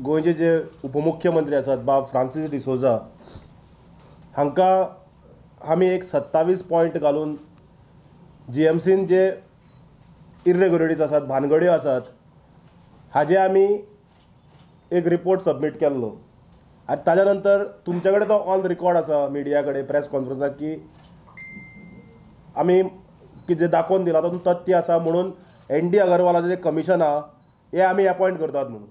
गोंयचे जे उपमुख्यमंत्री आसात बाब फ्रांसीस डिसोजा हांकां आमी एक 27 पॉयंट घालून जीएमसीन जे इरेग्युलरिटीज आसात, भानगड्यो आसात, हाजे आमी एक रिपोर्ट सबमीट केल्लो. आनी ताज्या नंतर तुमचे कडेन तो ऑन रिकॉर्ड आसा मिडिया कडेन प्रेस कॉन्फरन्साक की आमी कितें दाखोवन दिला तातूंत तथ्य आसा म्हणून एन डी अगरवालाचें जें कमिशन आहा हें आमी एपॉयंट करतात म्हणून.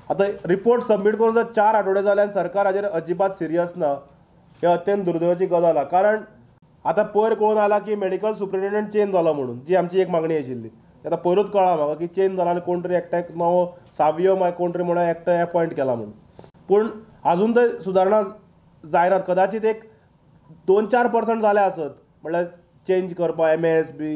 आतां रिपोर्ट सबमीट करून जर 4 आठवडे जाले आनी सरकार हाजेर अजिबात सिरियस ना, हे अत्यंत दुर्दैवाची गजाल आहा. कारण आतां पयर कळून आयला की मेडिकल सुप्रिटेंडंट चेंज जाला म्हणून, जी आमची एक मागणी आशिल्ली. आतां पयरूच कळ्ळां म्हाका की चेंज जाला आनी कोण तरी एकट्याक नवो सावियो मागीर कोण तरी म्हणून एकटो एपॉयंट केला म्हणून. पूण आजून थंय सुदारणा जायनात, कदाचीत एक 2-4% जाल्या आसत, म्हणल्यार चेंज करपा एम एस बी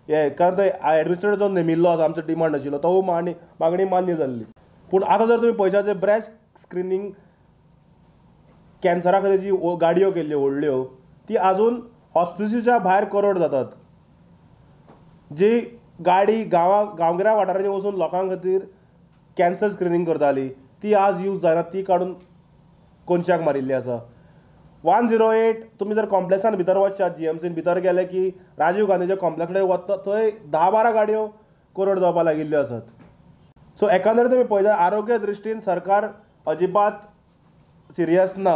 हे, कारण थंय एडमिनिस्ट्रेटर जो नेमिल्लो आसा आमचो डिमांड आशिल्लो तो मागणी मान्य जाल्ली. पूण आतां जर तुमी पळयशात ब्रेस्ट स्क्रिनींग कॅन्सरा खातीर जी गाडयो केल्ल्यो व्हडल्यो ती आजून हॉस्पिसिच्या भायर करोड जातात. जी गाडी गांवगिऱ्या वाठारांनी वचून लोकां खातीर कॅन्सर स्क्रिनींग करताली ती आज यूज जायना, ती काडून कोनशाक मारिल्ली आसा. 108 तुमी जर कॉम्प्लेक्सान भितर वचशात, जीएमसीन भितर गेले की राजीव गांधीच्या कॉम्प्लेक्स कडेन वता थंय 10-12 गाडयो करोड जावपाक लागिल्ल्यो आसात. सो एकांदरे तुमी पळयता आरोग्य दृश्टीन सरकार अजिबात सिरियस ना.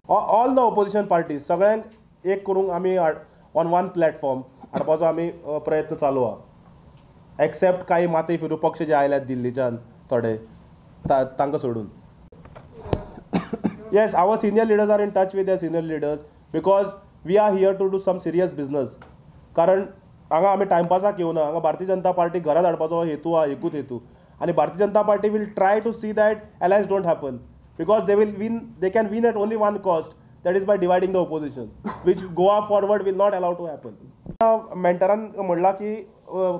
ऑल the opposition parties सगळ्यांक एक करूंक आमी ऑन वन प्लॅटफॉर्म हाडपाचो आमी प्रयत्न चालू आहा, एक्सेप्ट कांय माती फिरू पक्ष जे आयल्यात दिल्लीच्यान थोडे तांकां सोडून. Yes, our senior leaders are in touch with their senior leaders because we are here to do some serious business. कारण हांगा आमी टायमपासाक येवना, हांगा भारतीय जनता पार्टी घरा धाडपाचो हेतू आहा, एकूच हेतू. आनी Bharatiya Janata Party will try to see that alliance don't happen because they will win, they can win at only one cost, that is by dividing the opposition, which Goa Forward will not allow to happen. मेंटरान म्हणलां की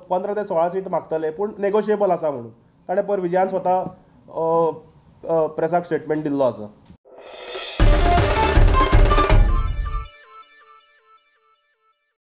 15 ते 16 seat मागतले पूण negotiable आसा म्हणून ताणें पयर विजयान स्वता प्रेसाक statement दिल्लो आसा.